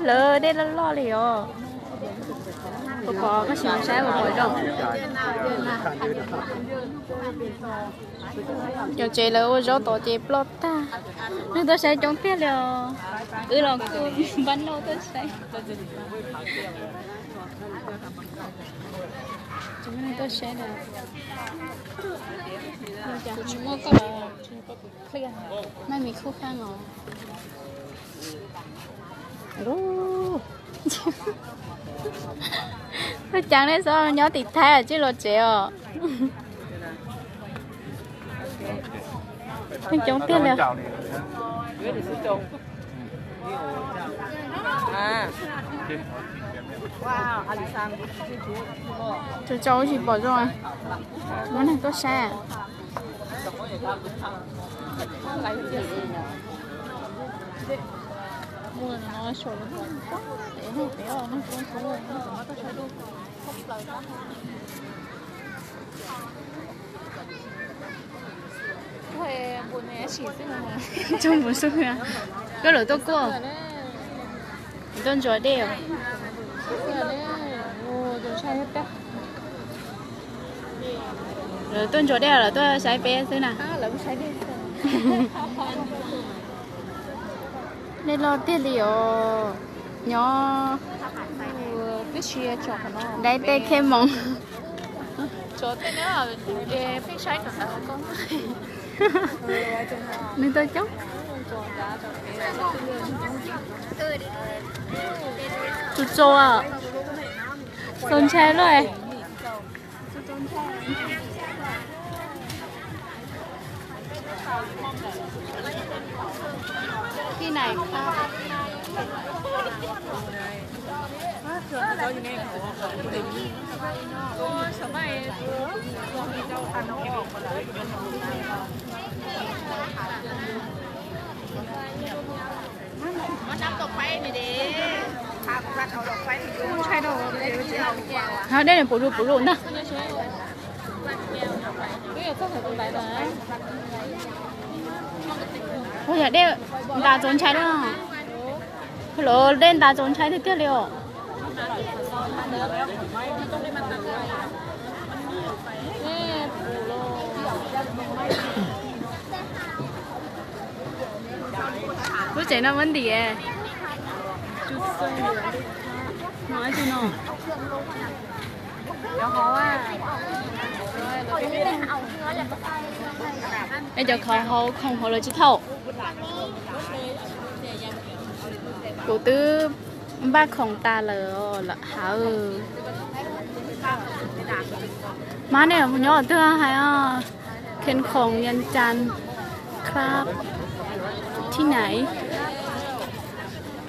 Lawv dej loj loj li os. Puas pom, koj sim mus saib puas pom zoo. Cov tsev lawv ua zaub tod ces ploj tag. Neeg tuaj saib coob tiag li os. Wb los kuj npaj noj tuaj saib. Tuaj saib na. Maj mis khuj kheej os. Tuaj cav nej txhob nyob tim Thaib tsij los tsev os. Neeg coob tiag li. Tsaus tsaus tsis pom zoo, muab neeg tuaj saib. Tsuag npus xwb, koj lawv tuaj kuaj, tuaj ntsuas dej os. Lawv tuaj ntsuas dej los lawv tuaj saib peb xwb na. Dej loj tiag li os, nyob dai tej khej moos. Nws tau coob. Tsaus tsaus, txaus ntshai luaj. Hab dej nws puv lug puv lug ntag. Ua yog dej ntas txaus ntshai lawm. Los dej ntas txaus ntshai tiag tiag li os. Lub tsev no muab ntim. Es cov khoom hauv khoom hauv lawv tsis thaum. Kuv twb npaj khoom tas lawm hauv. Mas nej mus nyob twg hais os? Khees khoom Vias Cas Club thib nais.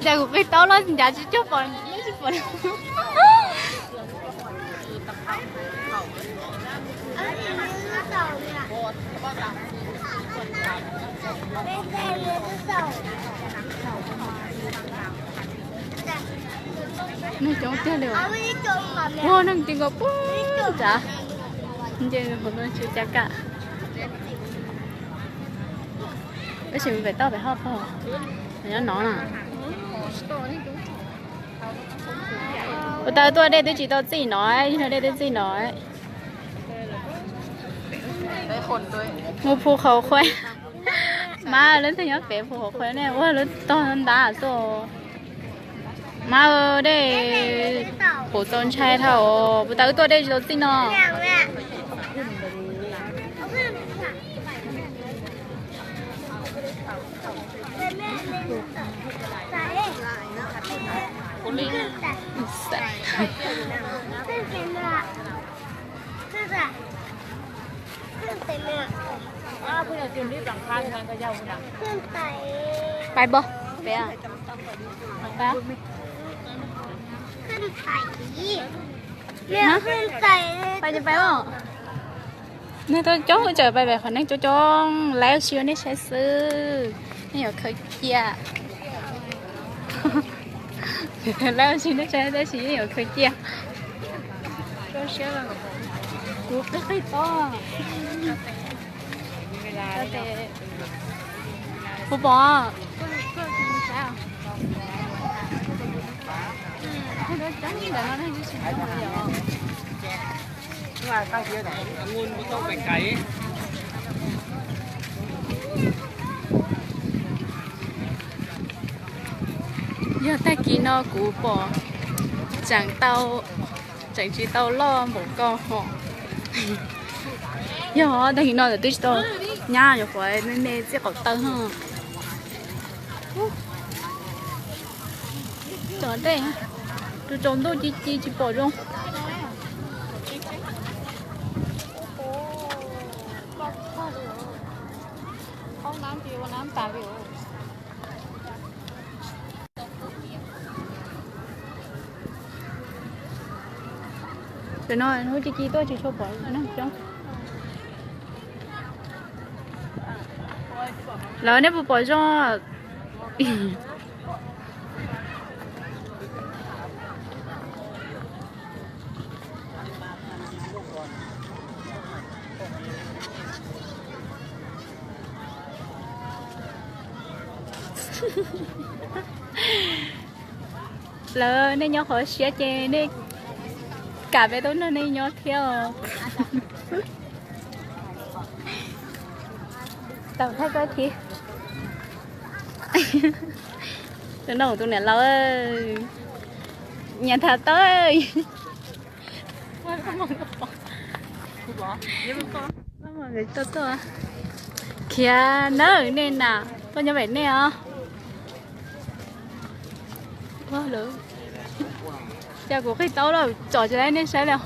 Cas kuv qis taub los ncav tsis cog pom, tsis pom. Neeg coob tiag li. Ua neeg ti nkaus puag nrad. Nce hauv no tsis cas kam. Tab sis pem toj pem hoj pog nyob no na. Ua tau tuaj dej twb tsis tau txij no, yog dej twb txij no. Mus phu qhauv qhuav. Mas lub ntiag nyob pem phu qhauv qhuav ne, ua lub tog ntab xwb. Mas dej puv txaus ntshai dhau, puas tas wb tuaj dej tsis tau txij no. Pais npog pem, pais ces pais os. Neeg tuaj coob, tsam pais pem qhov neeg coob coob, laib ua si nej saib xwb, nej yuav khaws cia. Laib ua si nej saib tab sis nej yuav khaws cia. Kuv qig qig tob. Puas pom? Yog tag kis no kuv pom tseem tau, tseem tsis tau loj npaum ko ho. Yog tag kis no twb tsis tau nyab, yuav qhuav me me txij qaum taw ho. Tom ntej, tus tsaus ntuj ci ci tsis pom zoo. Tam no hnub ci ci tuaj tsis tshua pom neeg coob. Lawv nej puas pom zoo? Lawv nej nyob qhov siab ces nej kam peb tuaj nrog nej nyob thiab os. Tau thaij koj thiab. Tus no tus niam laus, nyias tham tau. Tuaj tuaj khiav nawb nej na, tuaj nyob pem nej os. Cas kuv qhib tau lawm tsom tsis tau nej saib li.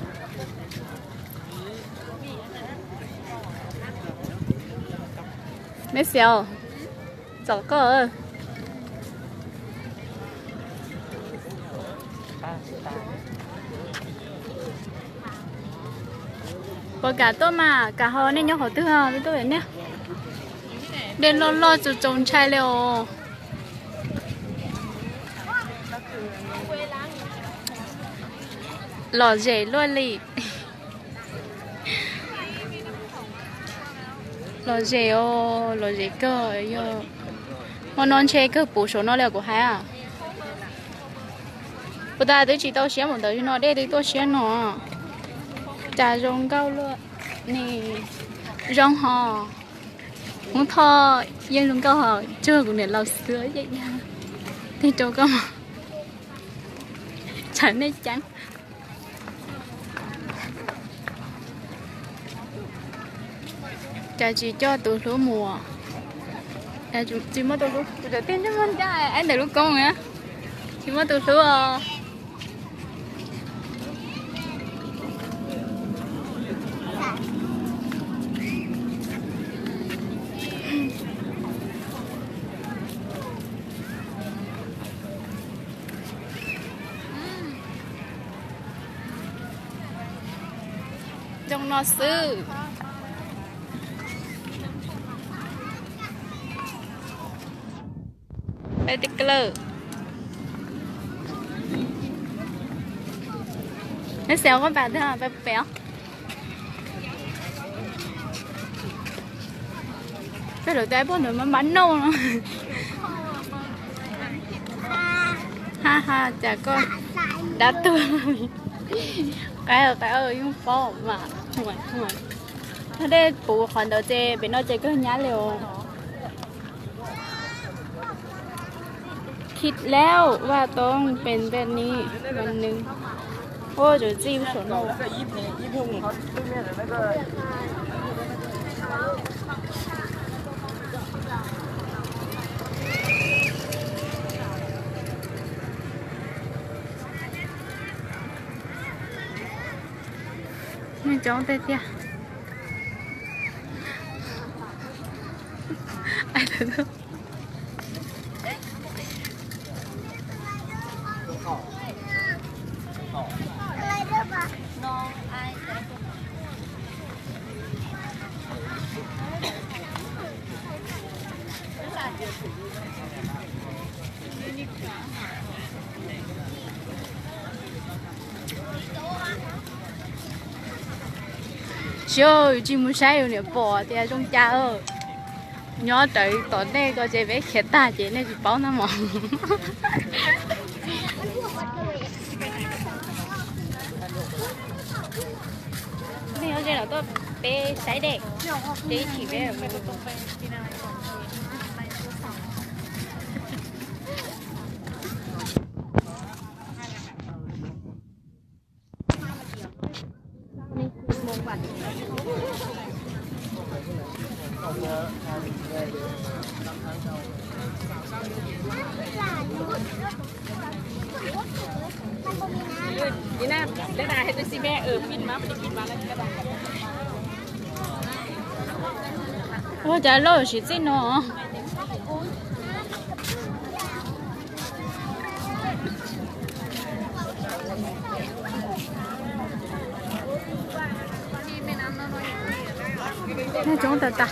Meb xiav, tsom koj. Puas kam tuaj mas, kam ho nej nyob qhov twg, tuaj pem nej. Dej loj loj tsaus tsaus ntshai li os. Lom zem luaj li. Lom zem os, lom zem kawg. Yog hmo no ntshe kawg puv saum no li kuv hais. Puas tas twb tsis tau siab npaum ntawd no, dej twb tuaj siab no. Cas zoo nkauj luaj ne. Zoo ho. Hmoob Thoj yeej zoo nkauj hos, tsuas kuv niam laus xwb yeej dag. Tig rau koj, tsam nej ceeb. Cas tsis coj tus hlub mus? Tsis muaj tus hlub, tus tawm tij ntsej muag ncaj ib ntawm lub koob na. Tsis muaj tus hlub os. Zoo no xwb. Peb tij kalawj. Neb xav koj pam twg peb pem os. Peb lawv tais poj ntawd mas mab noj no. Ha ha, cas koj dab tuag. Qaib qaib yeej paub mas. Dej puv qhov ntawd ces pem no ces kawg nyab li os.คิดแล้วว่าต้องเป็นแบบนี้วันหนึ่ง โอ้ txawm txij saum no. Neeg coob tiag tiag. Tsis, yus tsis mus saib yus niam pom tias zoo cas. Nyob rawv tom ntej ko ces peb khiav tag ces nej tsis paub na mog. Ze los tuaj peb saib dej, peb ib chim peb. Ua cas loj siv txij no. Coob tag tag.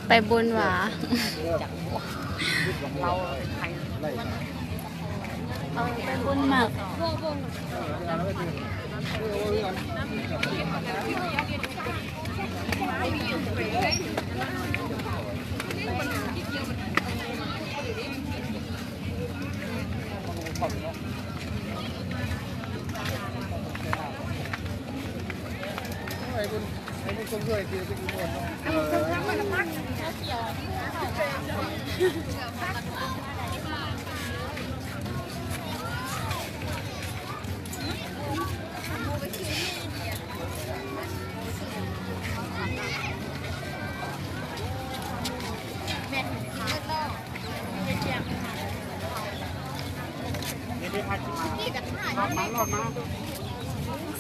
Pais Npun Vam. Pais Npun Vam.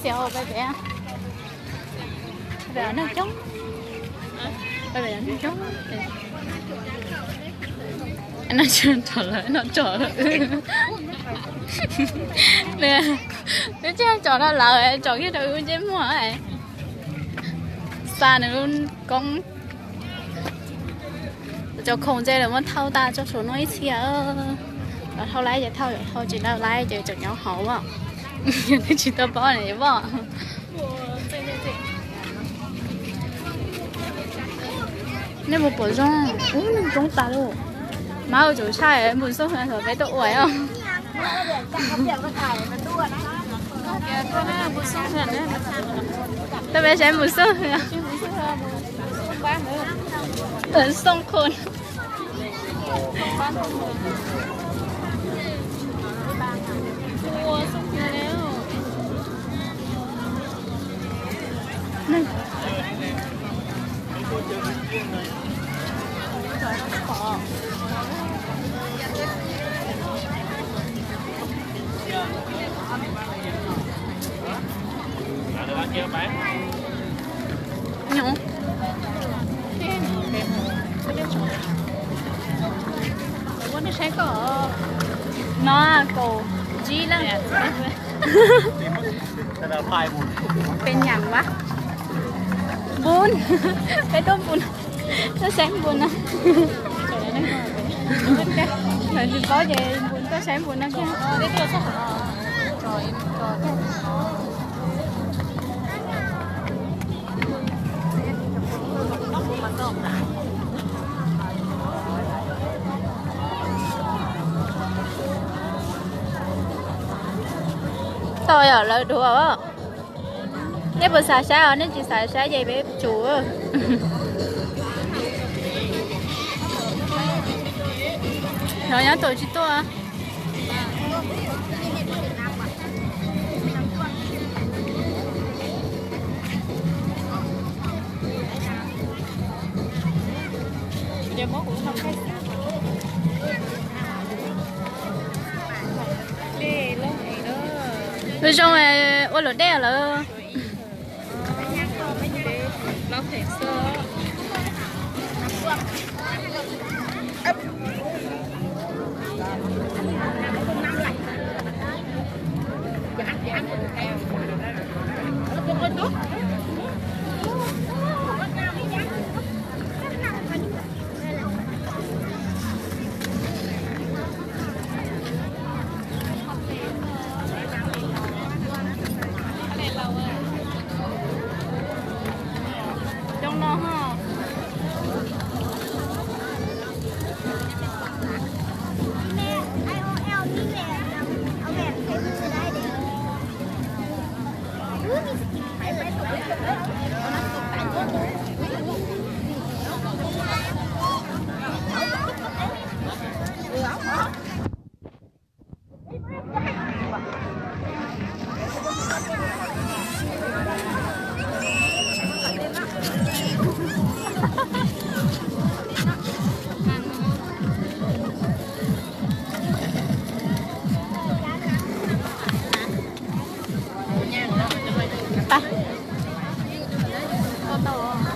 Xyov pais pem, pais pem neeg coob, pais pem neeg coob. No tsom lawv no tsom lawm. Twb tsis tsom no lawm, tsom kiag rau wb ntsej muag. Xa nws lub koob. Cov khoom ces lawv muab thauj tas tso saum no ib txhia. Lawv thauj laib ces thauj, thauj tsis tau laib ces tseem nyob hauv os. Twb tsis tau paub ne os. Nej puas pom zoo? Ub, zoo tas li. Mas ua tsum saib Npus Xooj xyov peb tuaj ua os. Tuaj peb saib Npus Xooj. Xooj khun. No kaum tsib leej. Peb nyaam vas. Npun, peb tuaj Npun, tuaj saib Npun no. Lawv tsis paub ces Npun tuaj saib Npun no kiag. Tau yom, lawv dua. Nej puas xav saib os? Nej tsis xav saib ces peb tsum. Nov nyob tus tsis tuaj. Zoo, ua luam dej lawm. Tau.